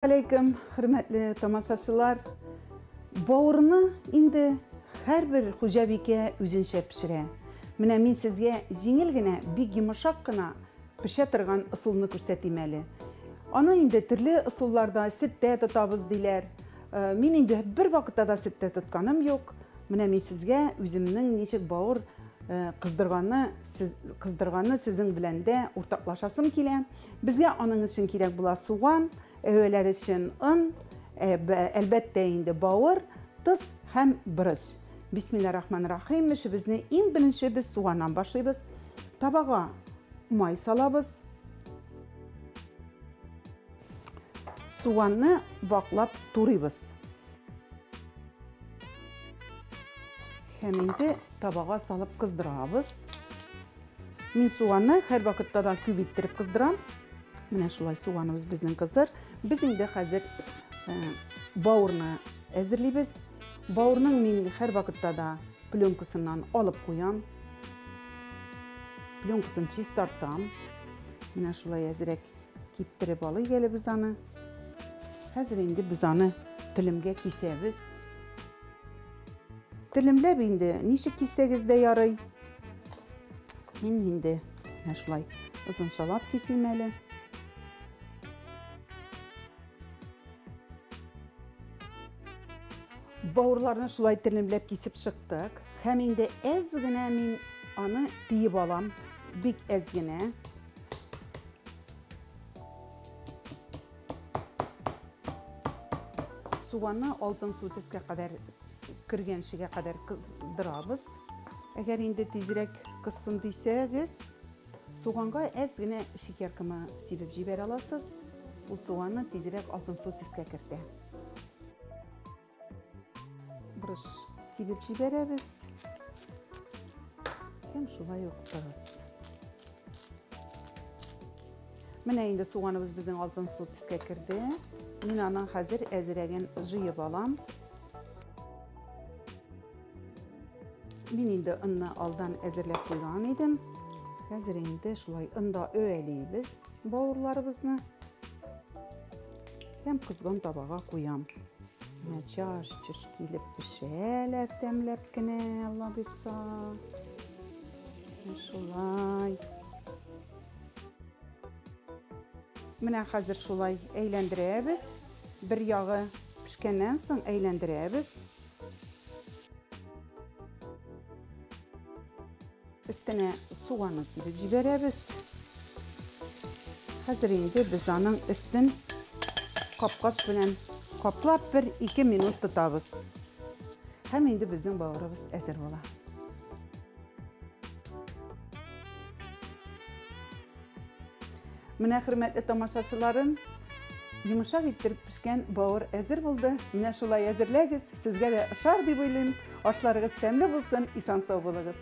Алейкум, хөрмәтле тамашачылар. Бавырны инде һәрбер хуҗабикә үзенчә пешерә. Менә мин сезгә җиңел генә, бик йомшак кына пешә торган ысулны күрсәтим әле. Аны инде төрле ысулларда сөттә тотабыз диләр. Мин инде бер вакытта да сөттә тотканым юк. Менә мин сезгә үземнең ничек бавыр кыздырганны, сез, кыздырганны сезнең белән дә уртаклашасым килә. Безгә аның өчен кирәк була суган, әвәләр өчен он, әлбәттә инде бавыр, тоз һәм борыч. Бисмилла рахман рахим. Эшебезне иң беренче без суганнан башлыйбыз. Табага май салабыз. Суганны ваклап турыйбыз. Һәм инде табага салып кыздырабыз. Мин суганны һәр вакытта да күп иттереп кыздырам. Менә шулай суганыбыз безнең кызыр. Без инде хәзер бавырны әзерлибез. Бавырның мин һәр вакытта да пленкасыннан алып куям. Пленкасын чистартам. Менә шулай әзрәк киптереп алыйк әле без аны. Хәзер инде без аны телемгә кисәбез. Телемләп инде ничек киссәгез дә ярый. Мин инде менә шулай озынчалап кисим әле. Бавырларны шулай телемләп кисеп чыктык. Һәм инде әз генә мин аны тиеп алам. Бик әз генә. Суганны алтын су төскә кадәр кергәнчегә кадәр кыздырабыз. Әгәр инде тизрәк кызсын дисәгез, суганга әз генә шикәр комы сибеп җибәрә аласыз. Ул суганны тизрәк алтын су төскә кертә. Борыч сибеп җибәрәбез. Һәм шулай ук тоз. Менә инде суганыбыз безнең алтын су төскә керде. Мин аның хәзер әзерәген җыеп алам. Мин инде онны алдан әзерләп куйган идем. Хәзер инде шулай онда өәлибез бавырларыбызны. Һәм кызган табага куям. Менә чаш-чыш килеп пешәләр тәмләп кенә, Алла бирса. Шулай. Менә хәзер шулай әйләндерәбез. Бер ягы пешкәннән соң әйләндерәбез. Өстенә суганны сибеп җибәрәбез. Хәзер инде без аның өстен капкач белән каплап 1-2 минут тотабыз. Һәм инде безнең бавырыбыз әзер була. Менә, хөрмәтле тамашачыларым, йомшак иттереп пешкән бавыр әзер булды. Менә шулай әзерләгез, сезгә дә ошар дип уйлыйм. Ашларыгыз тәмле булсын, исән-сау булыгыз.